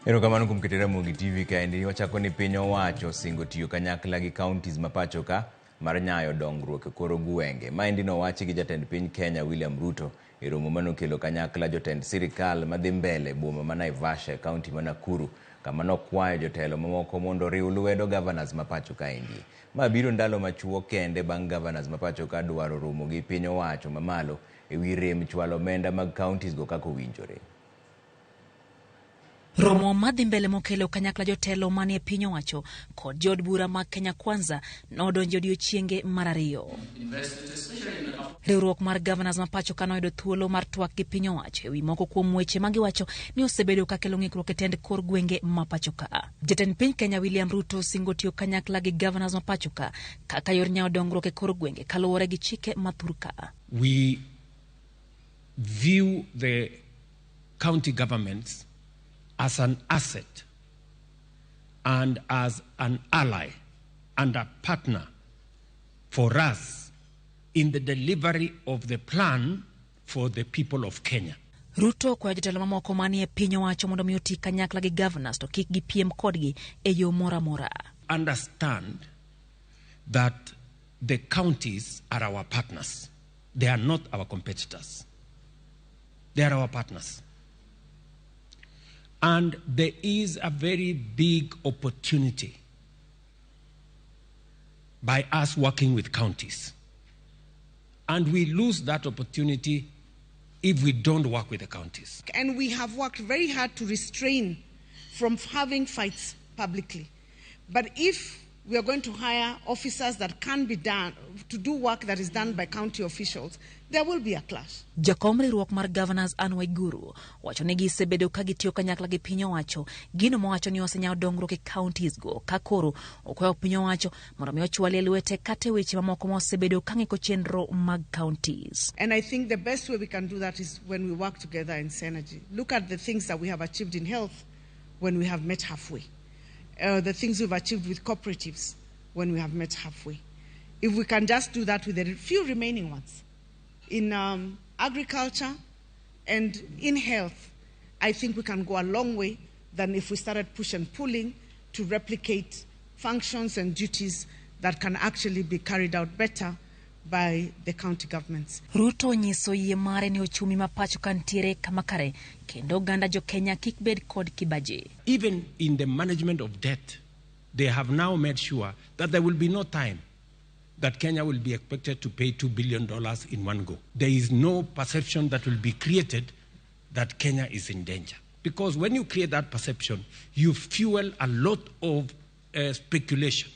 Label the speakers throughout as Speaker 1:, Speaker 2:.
Speaker 1: Erokamano kuom keto Ramogi TV kaendi. Wachako ni piny owacho osingo tiyo kanyakla gi counties ma pacho ka mar nyayo dongruok e kor gwenge. Maendi nowachi gi jatend piny Kenya William Ruto e romo manokelo kanyakla jotend sirikal madhi mbele e boma ma Naivasha e kaunti ma Nakuru kama nokwayo jotelo mamoko mondo oriw lwedo governors ma pacho kaendi. Ma biro ndalo machuok kende bang' governors ma pacho ka dwaro romo gi piny owacho mamalo e wi rem chwalo omenda mag counties go kaka owinjore.
Speaker 2: Romo madhi mbele mokelo kanyakla jotelo manie piny owacho kod jood bura mag Kenya Kwanza nodonjo odiochienge mar ariyo. Riwruok mar governors ma pacho ka noyudo thuolo mar twak gi piny owacho ewi moko kuom weche ma giwacho ni osebedo ka kelo ng'ikruok e tend kor gwenge ma pacho ka. Jatend piny Kenya William Ruto osingo tiyo kanyakla gi governors ma pacho ka kaka yor nyawo dongruok e kor gwenge kaluwore gi chike ma thur ka.
Speaker 3: We view the county governments as an asset and as an ally and a partner for us in the delivery of the plan for the people of Kenya.
Speaker 2: Ruto okwayo jotelo mamoko manie piny owacho mondo mi oti kanyakla gi governors to kik gipiem kodgi e yo moro amora.
Speaker 3: Understand that the counties are our partners. They are not our competitors. They are our partners. And there is a very big opportunity by us working with counties. And we lose that opportunity if we don't work with the counties.
Speaker 4: And we have worked very hard to restrain from having fights publicly. But if we are going to hire officers that can be done to do work that is done by county officials, there will be a clash.
Speaker 2: Jakom riwruok mar Governors Anne Waiguru wacho ni gisebedo ka gitiyo kanyakla gi piny owacho, gino mowacho ni osenyawo dongruok e counties go ka koro okwayo piny owacho mondo mi ochwalie lwete kata e weche mamoko ma osebedo ka ng'iko chenro mag counties.
Speaker 4: And I think the best way we can do that is when we work together in synergy. Look at the things that we have achieved in health when we have met halfway. The things we've achieved with cooperatives when we have met halfway. If we can just do that with the few remaining ones in agriculture and in health, I think we can go a long way than if we started push and pulling to replicate functions and duties that can actually be carried out better by the county governments.
Speaker 2: Ruto onyiso yie mare ni ochumi ma pacho ka ntiere kama kare kendo oganda jo Kenya kik bed kod kibaji.
Speaker 3: Even in the management of debt, they have now made sure that there will be no time that Kenya will be expected to pay $2 billion in one go. There is no perception that will be created that Kenya is in danger. Because when you create that perception, you fuel a lot of speculation.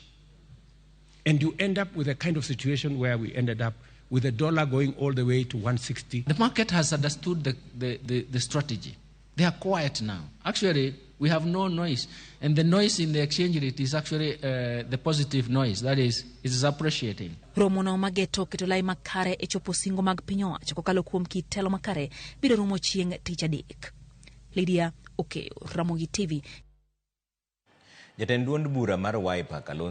Speaker 3: And you end up with a kind of situation where we ended up with the dollar going all the way to 160.
Speaker 5: The market has understood the strategy. They are quiet now. Actually, we have no noise. And the noise in the exchange rate is actually the positive noise. That is, it is appreciating.
Speaker 2: Romo no mageto keto lai makare e chopo singo mag piny owacho kokalo kuom kit telo makare biro rumo chieng' tich adek. Lydia Okeyo, Ramogi TV.
Speaker 1: Jatend duond bura mar Wiper Kalonzo